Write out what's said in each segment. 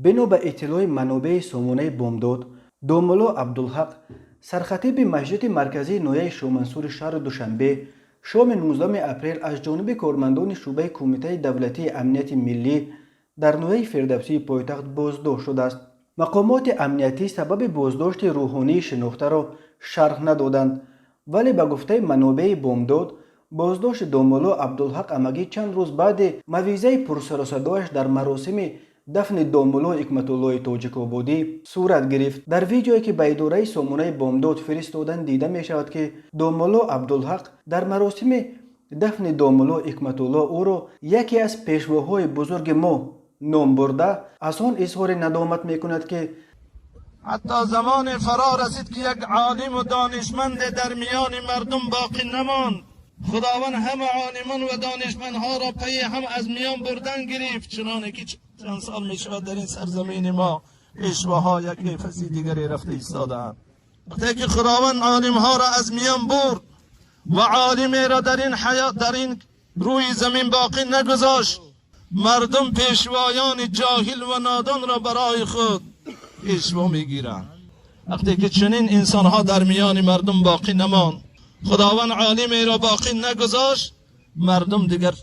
Бино ба иттилои манобеи сомонаи Бомдод, домулло Абдулҳақ, сархатиби масҷиди марказии ноҳияи Шоҳмансури шаҳри Душанбе, шоми 19 апрел аз ҷониби кормандони шӯъбаи Кумитаи давлатии амнияти миллӣ дар ноҳияи Фирдавсии пойтахт боздошт шудааст. Мақомоти амниятӣ сабаби боздошти рӯҳонии шинохтаро шарҳ надоданд, вале ба гуфтаи манобеи Бомдод, боздошти домулло Абдулҳақ амагӣ чанд рӯз баъди мавъизаи пурсарусадояш дар маросими дафни домулло Ҳикматуллои Тоҷикободӣ сурат гирифт. Дар видеое, ки ба идораи сомонаи Бомдод фиристоданд, дида мешавад, ки домулло Абдулҳақ дар маросими дафни домулло Ҳикматулло ӯро яке аз пешвоҳои бузурги мо ном бурда, аз он изҳори надомат мекунад, ки ҳатто замоне фаро расид, ки як олиму донишманд дар миёни мардум боқӣ намонд. Худованд ҳама олимон ва донишмандҳоро пайи ҳам аз миён бурдан гирифт, чуноне ки чанд сол мешавад дар ин сарзамини мо пешвоҳо яке паси дигаре рафта истодаанд. Вақте ки Худованд олимҳоро аз миён бурд ва олимеро дар ин ҳаёт, дар ин рӯи замин боқӣ нагузошт, мардум пешвоёни ҷоҳил ва нодонро барои худ пешво мегиранд. Вақте ки чунин инсонҳо дар миёни мардум боқӣ намонд, Худованд олимеро боқӣ нагузошт, мардум дигар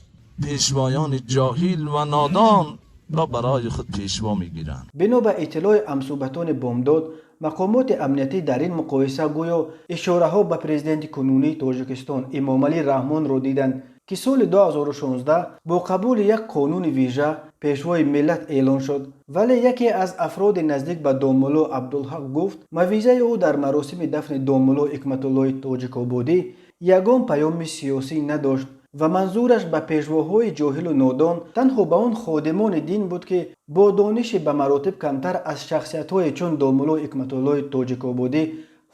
пешвоёни ҷоҳил ва нодонро барои худ пешво мегиранд. Бино ба иттилои ҳамсӯҳбатони Бомдод, мақомоти амниятӣ дар ин муқоиса гӯё ишораҳо ба президенти кунунии Тоҷикистон Эмомалӣ Раҳмонро диданд, ки соли 2016 бо қабули як қонуни вижа пешвои миллат эълон шуд. Вале яке аз афроди наздик ба домулло Абдулҳақ гуфт, мавъизаи ӯ дар маросими дафни домулло Ҳикматуллои Тоҷикободӣ ягон паёми сиёсӣ надошт ва манзураш ба пешвоҳои ҷоҳилу нодон танҳо ба он ходимони дин буд, ки бо дониши ба маротиб камтар аз шахсиятҳое чун домулло Ҳикматуллои Тоҷикободӣ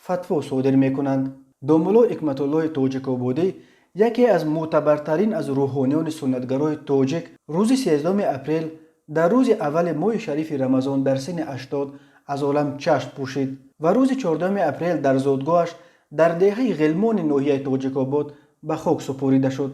фатво содир мекунанд. Домулло Ҳикматуллои Тоҷикободӣ, яке аз мӯътабартарин аз рӯҳониёни суннатгарои тоҷик, рӯзи 13 апрел, дар рӯзи аввали моҳи шарифи Рамазон, дар синни 80 аз олам чашм пӯшид ва рӯзи 14 апрел дар зодгоҳаш дар деҳаи Ғилмони ноҳияи Тоҷикобод ба хок супорида шуд.